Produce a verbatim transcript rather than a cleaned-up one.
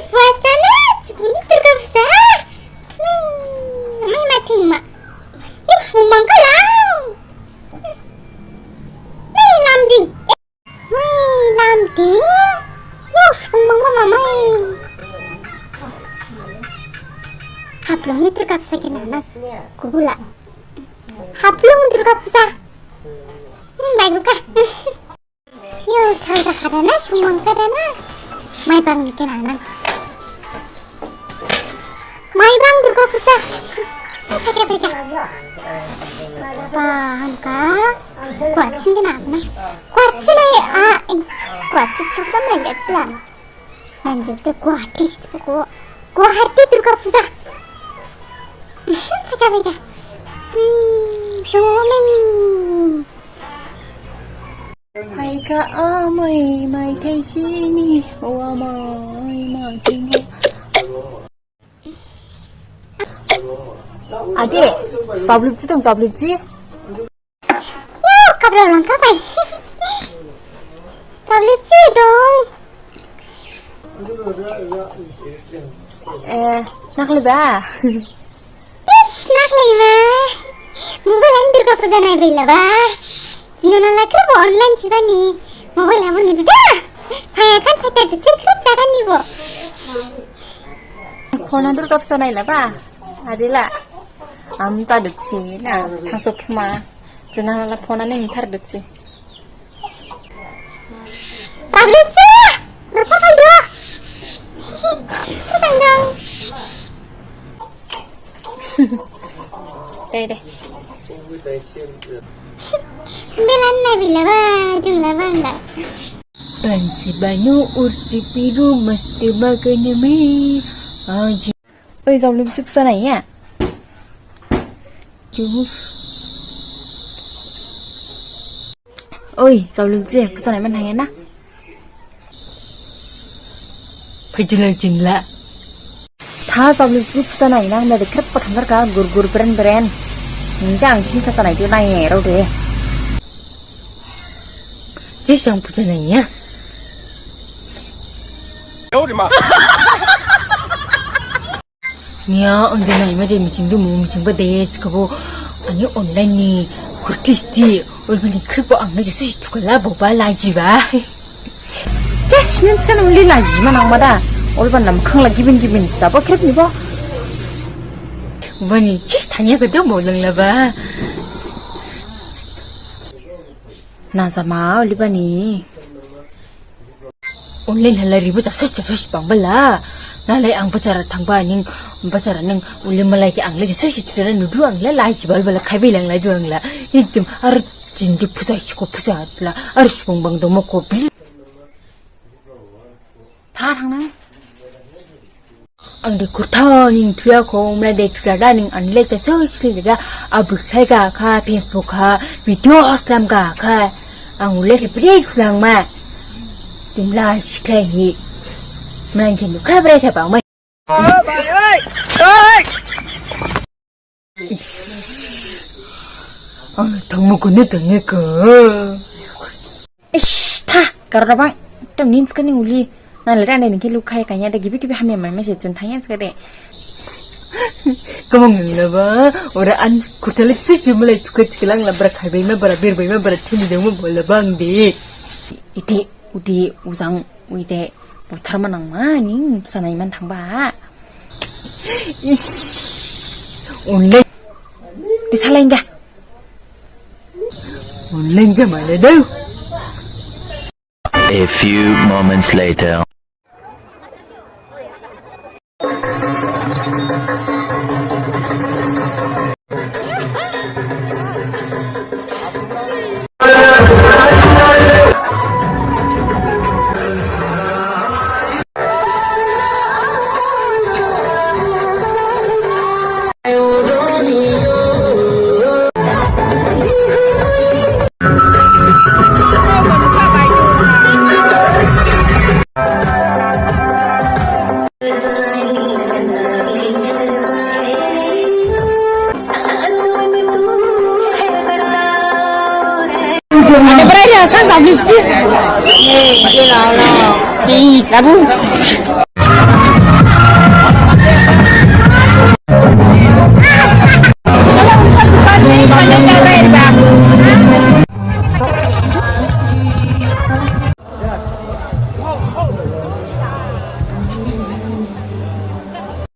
Puasa na, sibuni Durga Puja. Mai, mai mating ma. Yuk, subung bangkalang. Mai, lamding. Mai, lamding. Yuk, subung bangba ma mai. Hablung ni Durga Puja khe nana. Gugula. Hablung Durga Puja. Hmm, baik buka. Yo, thang jakhadana, sumang khadana. Maibang ni kena nang. Maibang Durga Puja. Beka, beka. Bangka. Kuatsin kena nang. Kuatsin ai, ah, eh, kuatsin cakram nang jatsi lang. Nang jatsi Guwahati, Gu-, Guwahati Durga Puja. Beka, beka. Hmm, sumang. Phaikha amai maithaisini, o amai maithaima. Ade, jablibji dong, jablibji. Yo, kabra langkha bai. Jablibji dong. Eh, nakhlaiba? Tis, nakhlaiba. Mobile ang Durga Puja naibailaba. Jinana la khrip bo online sibani. Mobile abo nududa. Saya khan phatar bichir khrip jagani bo. Phone Durga Puja nailaba. Adila. Am jadutsi na. Thaso phuma. Jinana la phone ani thar dutsi. Public sih, berapa kali dua? Tanggang. Deh, deh. Belan na bila ba, jumlah ba enggak? Bansi banyu urti piru mesti makan mi. Aji. Oi, jablibji pusa naiya? Oi, jablibji pusa naiman haiya na? Phaijilang jinla. Tha jablibji pusa nai nang, na de khrip patham darkha, gur gur bren bren. Ninja ang sini kata nai tu nai rau de. Jisang pusa naiya. Niya, ang de naima de miching du mu, miching ba de, chikabo, ani online ni, kurtis di, olbani khrip bo ang na jesu si thukhala, boba lajiba. Just nins kan uli lajima nang mada, olban nam khang la gibin gibin, sabo khrip ni bo. Bani, just thanya ka de mo lang laba. Na jama, olibani. Online hala ribo jasus jasus bangbala. Nalai ang bazar thangba ning bazar ning uli malai ki ang lai jasus jasus nudu ang lai lai jibal bala khaibai lang lai du ang la. Ekdom ar jindi puja siko puja la ar subung bang domo ko bil. Tha thangnang. Ang de kurtha ning thuya ko, mla de thuya da ning an le ta so sli da, abuk sai ga kha, Facebook kha, video slam ga kha. Ang le ke bre thulang ma. Dim la siklai hi. Mla ke nu kha bre ta bang ma. Ang thangma ko ne thangma ko. Ish, tha, karora bang. Tam nin skani uli. Na lera ne ningke lukhai kanya da gibi gibi hamya mai mese jen thangya skade. Kamang laba, ora an kutale si jumlai tuka chiklang labra khaibai ma bara birbai ma bara thini dong ma bola bang de. Ite, ude, uzang, uide, buthar manang ma ning, sanai man thangba. Ish. Unle. Disalainga. Unle jamale dau. A few moments later. Ada berada sang kami sih. Ni, dia lah lah. Ni, labu. Ning Gaorai